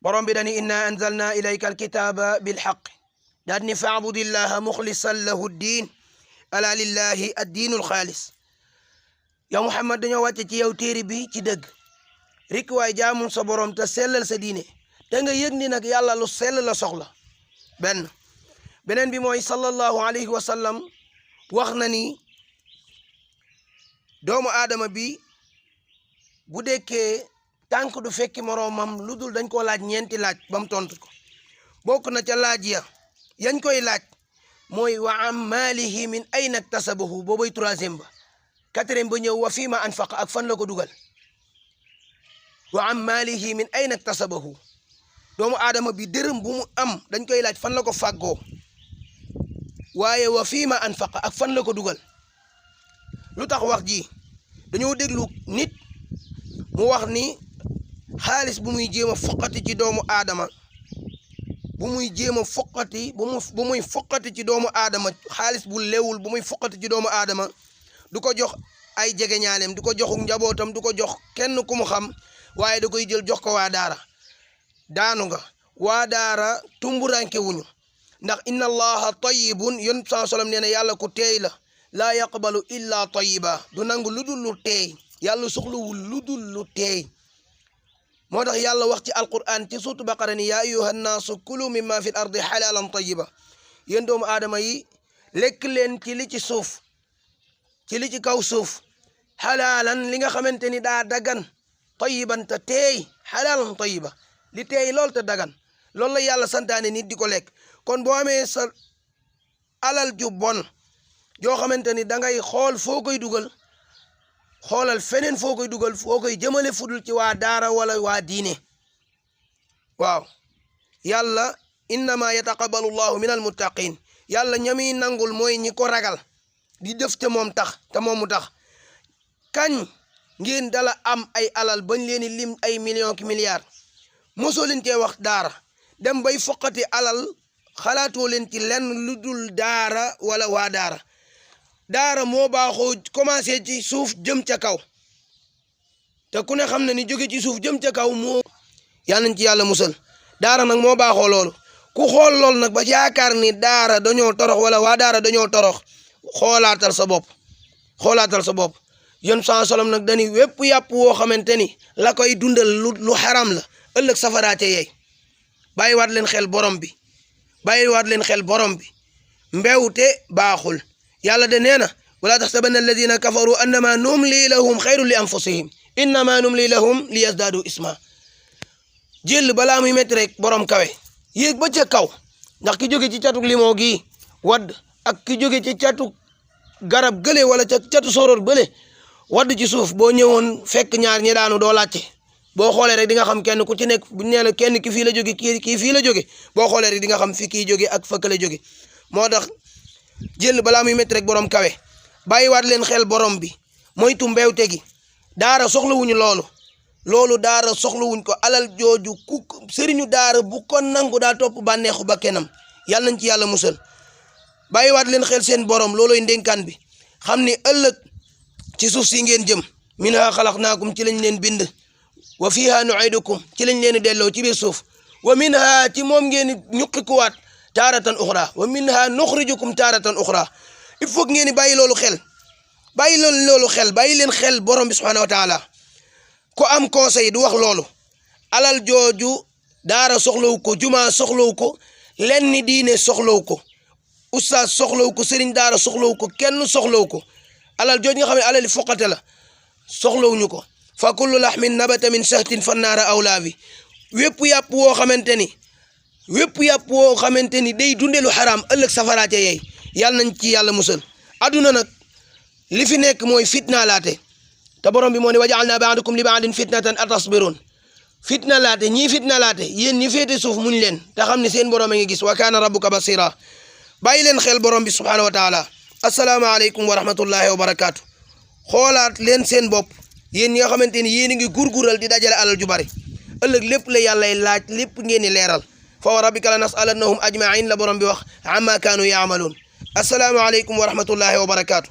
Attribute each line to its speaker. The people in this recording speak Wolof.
Speaker 1: borom bi dani inna anzalna ilayka alkitaba bilhaq daal ni fa'budillaha mukhlisan lahu ddin ala lillahi addiinul xaalis yow Muhammad dañoo wàcce ci yow téere bi ci dëgg rik waay jaamul sa borom te sellal sa diine te nga yëg ni nag yàlla lu sell la soxla beneen bi mooy sallallahu alayhi wa sallam wax na ni doomu aadama bi bu dekkee tànk du fekki moroomam lu dul dañ koo laaj ñeenti laaj ba mu tontu ko bokk na ca laaj ya yañ koy laaj mooy wa an maalihi min ayna iktasabahu boobay troisième ba quatrième ba ñëw wa fiima anfaqa ak fan la ko dugal wa an maalihi min ayna iktasabahu doomu aadama bi dërëm bu mu am dañ koy laaj fan la ko fàggoo waaye wa fiima anfaqa ak fan la ko dugal lu tax wax ji dañoo déglu nit mu wax ni xaalis bu muy jéem a foqati ci doomu aadama bu muy jéem a foqati bu muy foqati ci doomu aadama xaalis bu lewul bu muy foqati ci doomu aadama du ko jox ay jegeñaaleem du ko joxu njabootam du ko jox kenn ku mu xam waaye da koy jël jox ko waa daara daanu nga waa daara tumburanke wuñu ndax inna allaha tayyibun yon saa salam nee na yàlla ku teey la laa yaqbalu illa tayyiba du nangu lu dul lu teey yàlla soxlawul lu dul lu teey moo tax yàlla wax ci alquran ci suuratu baqara ni yaa ayyuhan naasu kulu mimma fil ardi halalan tayyiba yéen doomu aadama yi lekk leen ci li ci suuf ci li ci kaw suuf halalan li nga xamante ni daa dagan tayyiban te teey halalan tayyiba li teey lool te dagan loolu la yàlla santaane nit di ko lekk kon boo amee sa alal ju bon joo xamante ni da ngay xool foo koy dugal xoolal feneen foo koy dugal foo koy jëmale fudul ci waa daara wala waa diine waaw yàlla innama yataqabbalu llahu min almuttaqin yàlla ñami nangul mooy ñi ko ragal di def te moom tax te moomu tax kañ ngeen dala am ay alal bañ leen lim ay millions ki milliards mosoo leen cee wax daara dem bay foqati alal xalaatoo leen ci lenn lu dul daara wala waa daara daara moo baaxoo commencé ci suuf jëm ca kaw te ku ne xam na ni jóge ci suuf jëm ca kaw moo yal nañ ci yàlla musal daara nag moo baaxoo loolu ku xool loolu nag ba yaakaar ni daara dañoo torox wala waa daara dañoo torox xoolaatal sa bopp yon saa solom nag dañuy wépp yàpp woo xamante ni la koy dundal lu xaram la ëllëg safaraate yeey bàyyiwaat leen xel borom bi mbewte baaxul yàlla de nee na wala taxsabanna alladina kafaru annama numli lahum xayrun li anfusihim innama numli lahum li yazdaadu isma jël balaa muy métti rek borom kawe yéeg ba ca kaw ndax ki jóge ci catu limoo gi wadd ak ki jóge ci catu garab gële wala ca catu soroor bële wadd ci suuf boo ñëwoon fekk ñaar ñi daanu doo laajte boo xoolee rek di nga xam kenn ku ci nekk bu nee la kenn ki fii la jóge kii fii la jóge boo xoolee rek di nga xam fi kii jóge ak fa la jóge moo tax jël balaa muy métti rek borom kawe bàyyiwaat leen xel borom bi moytu mbewte gi daara soxlawuñu loolu daara soxlawuñ ko alal jooju ku sëriñu daara bu ko nangu daa topp bànneexu ba kenam yàlla nañ ci yàlla musal bàyyiwaat leen xel seen borom looloy ndénkaan bi xam ni ëllëg ci suuf si ngeen jëm minha xalaqnaakum ci lañ leen bind wa fiha nu'idukum ci lañ leen delloo ci biir suuf wa minha ci moom ngeen ñuqikuwaat taaratan uxra wa minha nuxrijukum taaratan uxra il faut que ngeen di bàyyi loolu xel bàyyi leen xel borom bi subhanahu wa taala ko am conseil du wax loolu alal jooju daara soxlawu ko juma soxlawu ko lenn diine soxlawu ko ustaas soxlawu ko sëriñ daara soxlawu ko kenn soxlawu ko alal jooju nga xam ne alal foqate la soxlawuñu ko fa kullu laxmin nabata min sahtin fannaara awlaa bi wépp yàpp woo xamante ni day dundelu xaraam ëllëg safaraate yeey yàlla nañ ci yàlla musal adduna nag li fi nekk mooy fitna laate te borom bi moo ne waja'alna ba'dakum li ba'din fitnatan atasbirun fitna laate ñii fitna laate yéen ñi féete suuf muñ leen te xam ne seen borom a ngi gis wa kaana rabbuka basira bàyyi leen xel borom bi subhanahu wa taala assalaamu aleykum wa rahmatullahi wa barakaatu xoolaat leen seen bopp yéen ñi nga xamante ni yéen a ngi gurgural di dajale alal ju bari ëllëg lépp la yàllay laaj lépp ngeen di leeral fa wa rabbika la nas'alannahum ajma'in la borom bi wax amma kaanu ya'malun assalaamu aleykum wa rahmatullahi wa barakaatu